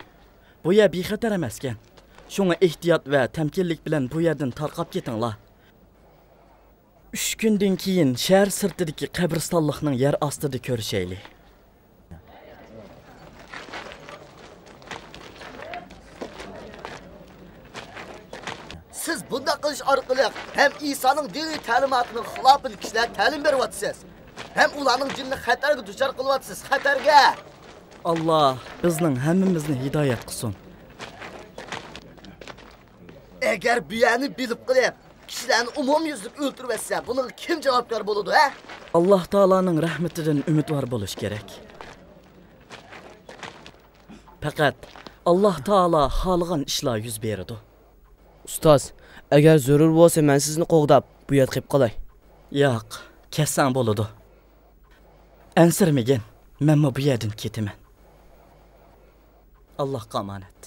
بۇ يەر بىخەتەر ئەمەسكەن. شۇڭا ئېھتىيات ۋە تەمكىنلىك بىلەن بۇ يەردىن تارقاپ كېتىڭلار. ئۈچ كۈندىن كېيىن شەھەر سىرتىدىكى قەبرىستانلىقنىڭ يەر ئاستىدا كۆرۈشەيلى. سىز بۇنداق قىلىش ئارقىلىق ھەم ئىسانىڭ دىنىي تەلىماتىنىڭ خىلاپىدا كىشىلەرگە تەلىم بېرىۋاتىسىز، ھەم ئۇلارنىڭ جېنىنى خەتەرگە دۇچار قىلىۋاتىسىز، خەتەرگە! ئاللا بىزنىڭ ھەممىمىزنى ھىدايەت قىلسۇن. ئەگەر بۇ يەرنى بىلىپ قېلىپ، كىشىلەرنى ئومۇميۈزلۈك ئۆلتۈرۈۋەتسە، بۇنىڭغا كىم جاۋابكار بولىدۇ، ھە؟ ئاللا تائالانىڭ رەھمىتىدىن ئۈمىدۋار بولۇش كېرەك. پەقەت ئاللا تائالا خالىغان ئىشلار يۈز بېرىدۇ. ئۇستاز، ئەگەر زۆرۈر بولسا، مەن سىزنى قوغداپ، بۇ يەردە قېلىپ قالاي. ياق، كەتسەڭ بولىدۇ. ئەنسىرىمىگىن، مەنمۇ بۇ يەردىن كېتىمەن. ئاللاھقا ئامانەت.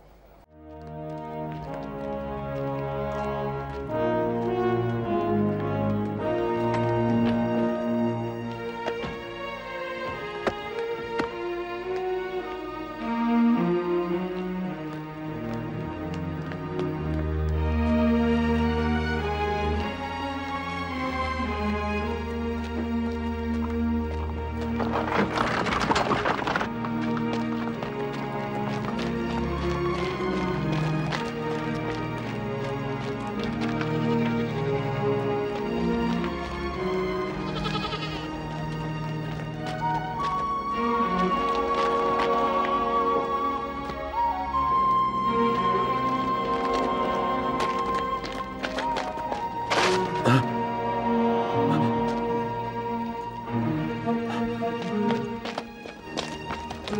بۇ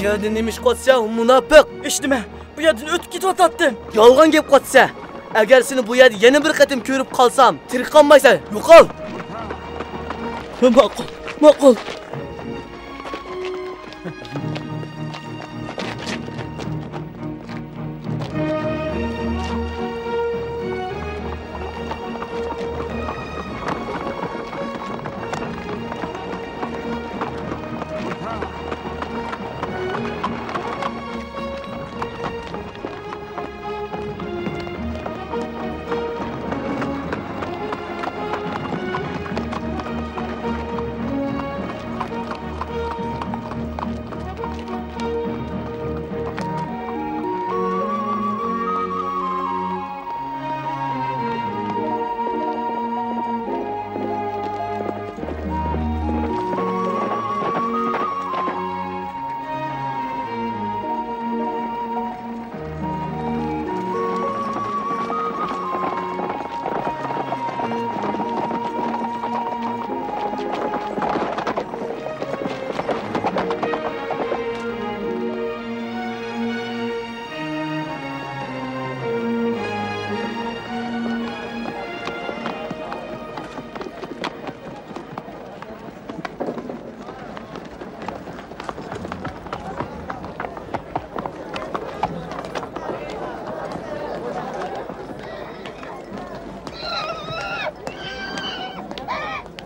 يەردە نېمە ئىش قىلىۋاتىسەن، مۇناپىق؟ ھېچنېمە، بۇ يەردىن ئۆتۈپ كېتىۋاتاتتىم. يالغان گەپ قىلىۋاتىسەن. ئەگەر سېنى بۇ يەردە يەنە بىر قېتىم كۆرۈپ قالسام، تىرىك قالمايسەن. يوقال! ماقۇل، ماقۇل.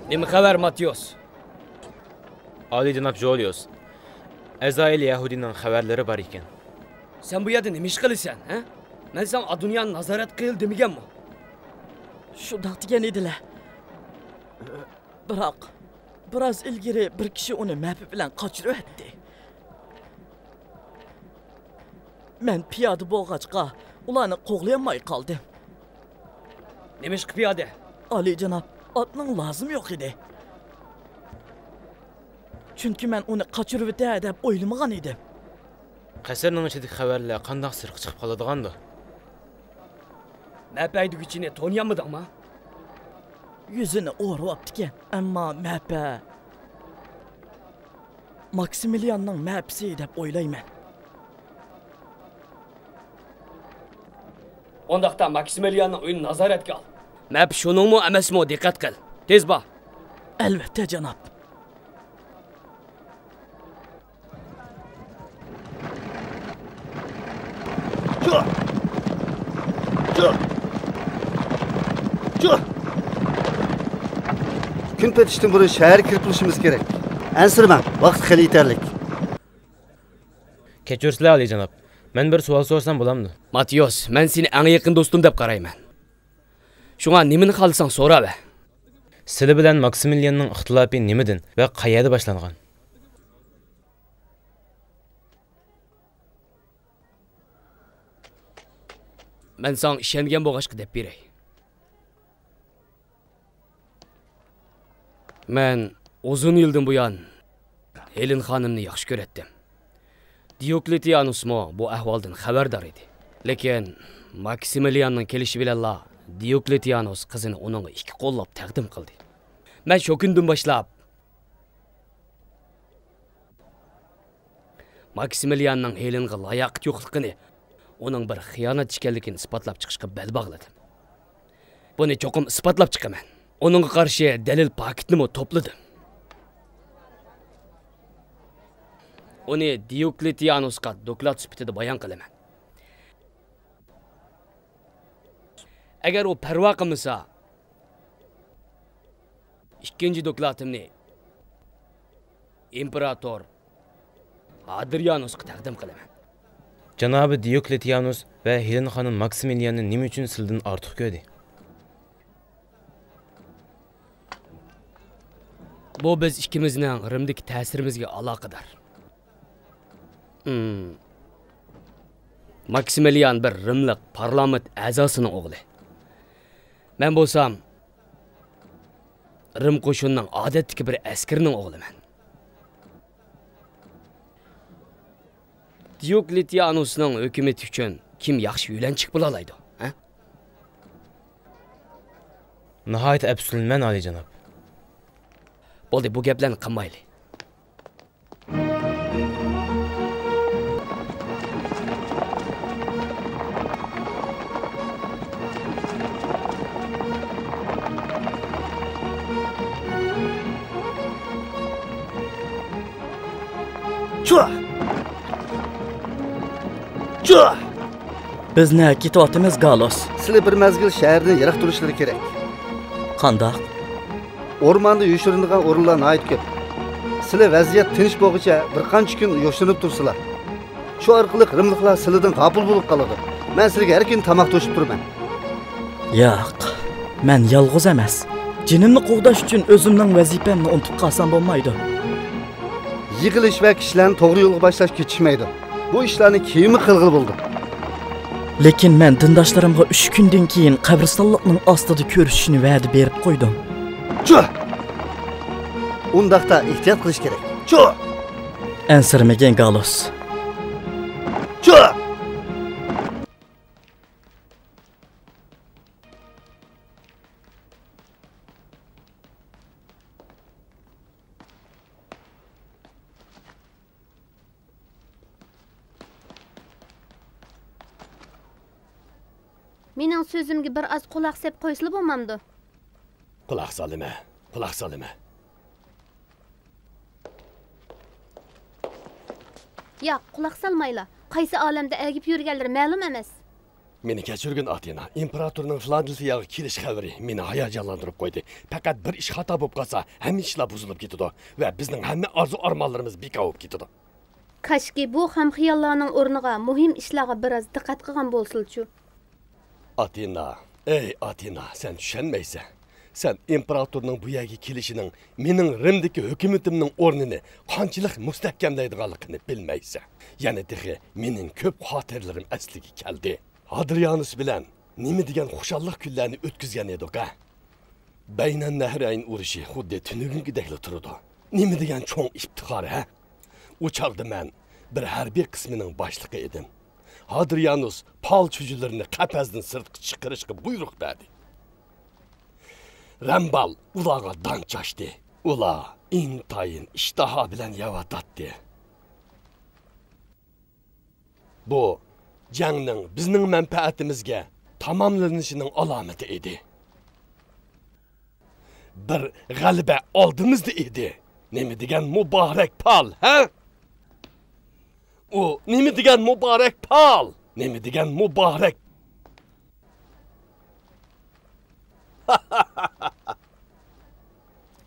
نېمە خەۋەر، ماتيوس؟ ئالىيجاناب جۇليۇس، ئەزرائىل يەھۇدىينىڭ خەۋەرلىرى بار ئىكەن. سەن بۇ يەردە نېمە ئىش قىلىسەن، ھە؟ مەن ساڭا ئادونىيانى نازارەت قىل دېمىگەنمۇ؟ شۇنداق دېگەن ئىدىلە. بىراق، بىراز ئىلگىرى بىر كىشى ئۇنى مەپە بىلەن قاچۇرۇۋەتتى. مەن پىيادە بولغاچقا، ئۇلارنى قوغلىيالماي قالدىم. نېمىشقا پىيادە؟ ئالىيجاناب، ئاتنىڭ لازىمى يوق ئىدى. چۈنكى مەن ئۇنى قاچۇرۇۋېتەر دەپ ئويلىمىغان ئىدىم. قەسىرنىڭ ئىچىدىكى خەۋەرلەر قانداق سىرتقا چىقىپ قالىدىغاندۇ؟ مەپە ھەيدىگۈچىنى تونۇيالمىدىڭمۇ؟ يۈزىنى ئورىۋاپتىكەن، ئەمما مەپە ماكسىمىلىياننىڭ مەپىسى دەپ ئويلايمەن. ئۇنداقتا ماكسىمىلىياننىڭ ئۆيىنى نازارەتكە ئال. مەپە شۇنىڭمۇ ئەمەسمۇ، دىققەت قىل. تېز بار. ئەلۋەتتە، جاناب. كۈن پېتىشتىن بۇرۇن شەھەرگە كىرىپ بولۇشىمىز كېرەك. ئەنسىرىمەڭ، ۋاقىت خېلى يېتەرلىك. كەچۈرسىلە، ئالىيجاناب. مەن بىر سوئال سورىسام بولامدۇ؟ ماتيوس، مەن سېنى ئەڭ يېقىن دوستۇم دەپ قارايمەن. شۇڭا نېمىنى خالىساڭ سوراۋەر. سىلى بىلەن ماكسىمىلياننىڭ ئىختىلاپى نېمىدىن ۋە قەيەردە باشلانغان؟ مەن ساڭا ئىشەنگەن بولغاچقا دەپ بېرەي. مەن ئۇزۇن يىلدىن بۇيان ھېلېن خانىمنى ياخشى كۆرەتتىم. دىيوكلېتىيانۇسمۇ بۇ ئەھۋالدىن خەۋەردار ئىدى. لېكىن ماكسىمىلياننىڭ كېلىشى بىلەنلا دىيوكلېتىيانۇس قىزىنى ئۇنىڭغا ئىككى قوللاپ تەقدىم قىلدى. مەن شۇ كۈندىن باشلاپ ماكسىمىلياننىڭ ھېلېنغا لاياقىتى يوقلۇقىنى، ئۇنىڭ بىر خىيانەتچى ئىكەنلىكىنى ئىسپاتلاپ چىقىشقا بەل باغلىدىم. بۇنى چوقۇم ئىسپاتلاپ چىقىمەن. ئۇنىڭغا قارشى دەلىل پاكىتنىمۇ توپلىدىم. ئۇنى دىيوكلېتىيانۇسقا دوكلات سۈپىتىدە بايان قىلىمەن. ئەگەر ئۇ پەرۋا قىلمىسا، ئىككىنچى دوكلاتىمنى ئىمپېراتور ھادرىيانۇسقا تەقدىم قىلىمەن. جانابى دىيوكلېتىيانۇس ۋە ھېلېن خانىم ماكسىمىلياننى نېمە ئۈچۈن سىلىدىن ئارتۇق كۆردى؟ بۇ بىز ئىككىمىزنىڭ رىمدىكى تەسىرىمىزگە ئالاقىدار. ماكسىمىليان بىر رىملىق پارلامېنت ئەزاسىنىڭ ئوغلى. مەن بولسام رىم قوشۇنىنىڭ ئادەتتىكى بىر ئەسكىرىنىڭ ئوغلىمەن. دىيوكلېتىئانۇسنىڭ ھۆكۈمىتى ئۈچۈن كىم ياخشى يۆلەنچۈك بولالايدۇ، ھە؟ ناھايىتى ئەپسۇسلىنىمەن، ئالىيجاناب. بولدى، بۇ گەپلەرنى قىلمايلى. چۇھ! چۇھ! بىز نەگە كېتىۋاتىمىز، گالوس؟ سىلى بىر مەزگىل شەھەردىن يىراق تۇرۇشلىرى كېرەك. قانداق؟ ئورماندا يوشۇرۇنىدىغان ئورۇنلار ناھايىتى كۆپ. سىلى ۋەزىيەت تىنچ بولغۇچە بىر قانچە كۈن يوشۇرۇنۇپ تۇرسىلا. شۇ ئارقىلىق رىملىقلار سىلىدىن غاپىل بولۇپ قالىدۇ. مەن سىلىگە ھەر كۈنى تاماق توشۇپ تۇرىمەن. ياق، مەن يالغۇز ئەمەس. جېنىمنى قوغداش ئۈچۈن ئۆزۈمنىڭ ۋەزىپەمنى ئۇنتۇپ قالسام بولمايدۇ. يىغىلىش ۋە كىشىلەرنى توغرا يولغا باشلاش كېچىكمەيدۇ. بۇ ئىشلارنى كېيىنمۇ قىلغىلى بولىدۇ. لېكىن مەن دىنداشلىرىمغا ئۈچ كۈندىن كېيىن قەبرىستانلىقنىڭ ئاستىدا كۆرۈشۈشنى ۋەدە بېرىپ قويدۇم. چۇھ! ئۇنداقتا ئېھتىيات قىلىش كېرەك. چۇھ! ئەنسىرىمىگىن، گالوس. چۇھ! مېنىڭ سۆزۈمگە بىر ئاز قۇلاق سېلىپ قويسىلا بولمامدۇ؟ قۇلاق سالىمەن، قۇلاق سالىمەن. ياق، قۇلاق سالمايلا. قايسى ئالەمدە ئەگىپ يۈرگەنلىرى مەلۇم ئەمەس. مېنى كەچۈرگىن، ئاتېنا. ئىمپېراتورنىڭ فىلادېلفىيەگە كېلىش خەۋىرى مېنى ھاياجانلاندۇرۇپ قويدى. پەقەت بىر ئىش خاتا بولۇپ قالسا، ھەممە ئىشلار بۇزۇلۇپ كېتىدۇ ۋە بىزنىڭ ھەممە ئارزۇ-ئارمانلىرىمىز بىكار بولۇپ كېتىدۇ. كاشكى بۇ خام خىياللارنىڭ ئورنىغا مۇھىم ئىشلارغا بىر ئاز دىققەت قىلغان بولسىلىچۇ. ئاتېنا، ئەي ئاتېنا، سەن چۈشەنمەيسەن. سەن ئىمپېراتورنىڭ بۇ يەرگە كېلىشىنىڭ مېنىڭ رىمدىكى ھۆكۈمىتىمنىڭ ئورنىنى قانچىلىك مۇستەھكەملەيدىغانلىقىنى بىلمەيسەن. يەنە تېخى مېنىڭ كۆپ خاتىرىلىرىم ئەسلىگە كەلدى. ھادرىيانۇس بىلەن نېمە دېگەن خۇشاللىق كۈنلەرنى ئۆتكۈزگەن ئىدۇق ھە؟ بەينەننەھرەين ئۇرۇشى خۇددى تۈنۈگۈنكىدەكلا تۇرىدۇ. نېمە دېگەن چوڭ ئىپتىخار ھە؟ ئۇ چاغدا مەن بىر ھەربىي قىسمىنىڭ باشلىقى ئىدىم. ھادرىيانۇس پال چۈجىلىرىنى قەپەستىن سىرتقا چىقىرىشقا بۇيرۇق بەردى. رەمبال ئۇلارغا دان چاچتى. ئۇلار ئىنتايىن ئىشتىھا بىلەن يەۋاتاتتى. بۇ جەڭنىڭ بىزنىڭ مەنپەئەتىمىزگە تاماملىنىشىنىڭ ئالامىتى ئىدى. بىر غەلىبە ئالدىمىزدا ئىدى. نېمە دېگەن مۇبارەك پال، ھە؟ ئۇ نېمە دېگەن مۇبارەك پال؟ نېمە دېگەن مۇبارەك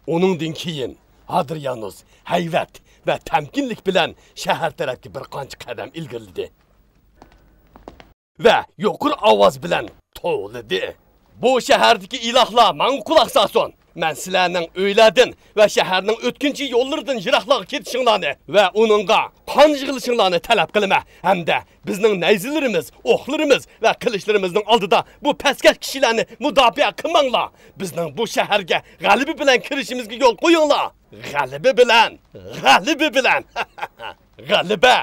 ئۇنىڭدىن كېيىن ھادرىيانۇس ھەيۋەت ۋە تەمكىنلىك بىلەن شەھەر تەرەپكە بىر قانچە قەدەم ئىلگىرىلىدى ۋە يۇقىرى ئاۋاز بىلەن توۋلىدى: بۇ شەھەردىكى ئىلاھلار ماڭا قۇلاق سالسۇن! مەن سىلەرنىڭ ئۆيلەردىن ۋە شەھەرنىڭ ئۆتكۈنچى يوللىرىدىن يىراقلارغا كېتىشىڭلارنى ۋە ئۇنىڭغا قان يىغىلىشىڭلارنى تەلەپ قىلىمەن ھەمدە بىزنىڭ نەيزىلىرىمىز، ئوقلىرىمىز ۋە قىلىچلىرىمىزنىڭ ئالدىدا بۇ پەسكەش كىشىلەرنى مۇداپىئە قىلماڭلار. بىزنىڭ بۇ شەھەرگە غەلىبە بىلەن كىرىشىمىزگە يول قويۇڭلار. غەلىبە بىلەن! غەلىبە بىلەن! غەلىبە!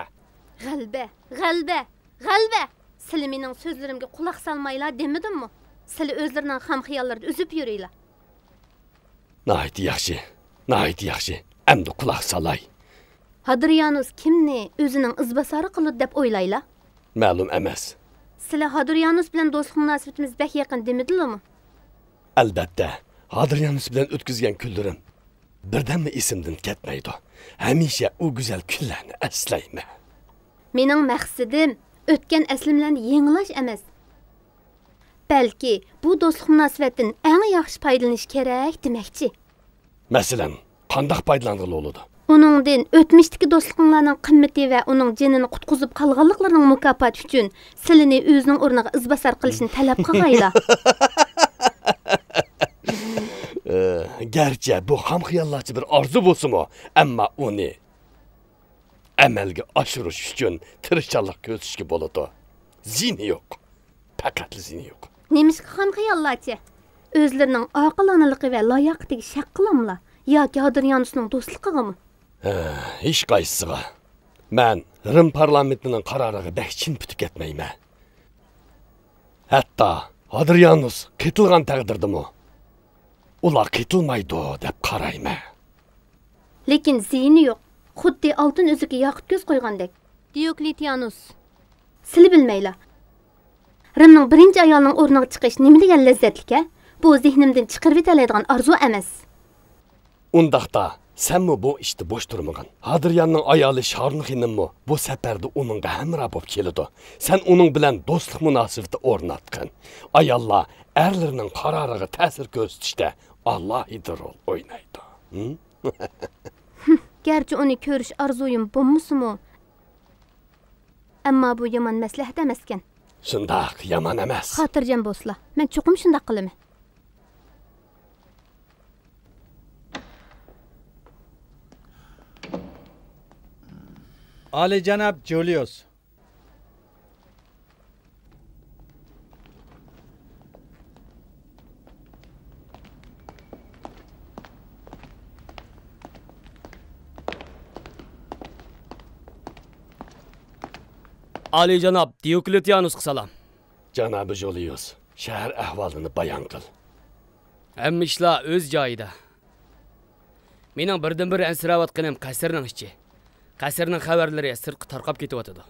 غەلىبە! غەلىبە! غەلىبە! سىلى مېنىڭ سۆزلىرىمگە قۇلاق سالمايلا دېمىدىممۇ؟ سىلى ئۆزلىرىنىڭ خام خىياللىرىدا ئۈزۈپ يۈرۈيلا. ناھايىتى ياخشى، ناھايىتى ياخشى. ئەمدى قۇلاق سالاي. ھادرىيانۇس كىمنى ئۆزىنىڭ ئىزباسارى قىلىدۇ دەپ ئويلايلا؟ مەلۇم ئەمەس. سىلى ھادرىيانۇس بىلەن دوستلۇق مۇناسىۋىتىمىز بەك يېقىن دېمىدىلىمۇ؟ ئەلبەتتە، ھادرىيانۇس بىلەن ئۆتكۈزگەن كۈنلىرىم بىردەممۇ ئېسىمدىن كەتمەيدۇ. ھەمىشە ئۇ گۈزەل كۈنلەرنى ئەسلەيمەن. مېنىڭ مەقسىتىم ئۆتكەن ئەسلىمىلەرنى يېڭىلاش ئەمەس. بەلكى بۇ دوستلۇق مۇناسىۋەتتىن ئەڭ ياخشى پايدىلىنىش كېرەك دېمەكچى. مەسىلەن، قانداق پايدىلانغىلى بولىدۇ؟ ئۇنىڭدىن ئۆتمۈشتىكى دوستلۇقۇڭلارنىڭ قىممىتى ۋە ئۇنىڭ جېنىنى قۇتقۇزۇپ قالغانلىقلىرىنىڭ مۇكاپاتى ئۈچۈن سىلىنى ئۆزىنىڭ ئورنىغا ئىزباسار قىلىشىنى تەلەپ قىلغايلا. ئى، گەرچە بۇ خام خىياللارچە بىر ئارزۇ بولسىمۇ، ئەمما ئۇنى ئەمەلگە ئاشۇرۇش ئۈچۈن تىرىشچانلىق كۆرسىتىشكە بولىدۇ. زىيىنى يوق. پەقەتلا زىيىنى يوق. نېمىشقا خام خىياللارچە؟ ئۆزلىرىنىڭ ئاقىلانىلىقى ۋە لاياقىتىگە شەك قىلاملا ياكى ھادرىيانۇسنىڭ دوستلۇقىغىمۇ؟ ھە، ھېچقايسىسىغا. مەن رىم پارلامېنتىنىڭ قارارىغا بەك چىم پۈتۈپ كەتمەيمەن. ھەتتا ھادرىيانۇس قېتىلغان تەقدىردىمۇ ئۇلار قېتىلمايدۇ دەپ قارايمەن. لېكىن زىيىنى يوق. خۇددى ئالتۇن ئۈزۈككە ياقۇت كۆز قويغاندەك. دىيوكلېتىيانۇس. سىلى بىلمەيلا. رىمنىڭ بىرىنچى ئايالىنىڭ ئورنىغا چىقىش نېمە دېگەن لەززەتلىك-ھە؟ بۇ زېھنىمدىن چىقىرىۋېتەلەيدىغان ئارزۇ ئەمەس. ئۇنداقتا، سەنمۇ بۇ ئىشتا بوش تۇرمىغىن. ھادرىياننىڭ ئايالى شارون خېنىممۇ بۇ سەپەردە ئۇنىڭغا ھەمراھ بولۇپ كېلىدۇ. سەن ئۇنىڭ بىلەن دوستلۇق مۇناسىۋىتى ئورناتقىن. ئاياللار ئەرلىرىنىڭ قارارىغا تەسىر كۆرسىتىشتە ئالاھىدە رول ئوينايدۇ. ھىم؟ گەرچە ئۇنى كۆرۈش ئارزۇيۇم بولمىسىمۇ، ئەمما بۇ يامان مەسلىھەت ئەمەسكەن. شۇنداق، يامان ئەمەس. خاتىرجەم بولسىلا، مەن چوقۇم شۇنداق قىلىمەن. ئالىيجاناب جۇلىيۇس. ئالىيجاناب دىيوكلېتىيانۇسقا سالام. جانابى جۇلىيۇس، شەھەر ئەھۋالىنى بايان قىل. ھەممە ئىشلار ئۆز جايىدا. مېنىڭ بىردىنبىر ئەنسىرەۋاتقىنىم قەسىرنىڭ ئىچى. قەسىرنىڭ خەۋەرلىرى سىرتقا تارقاپ كېتىۋاتىدۇ.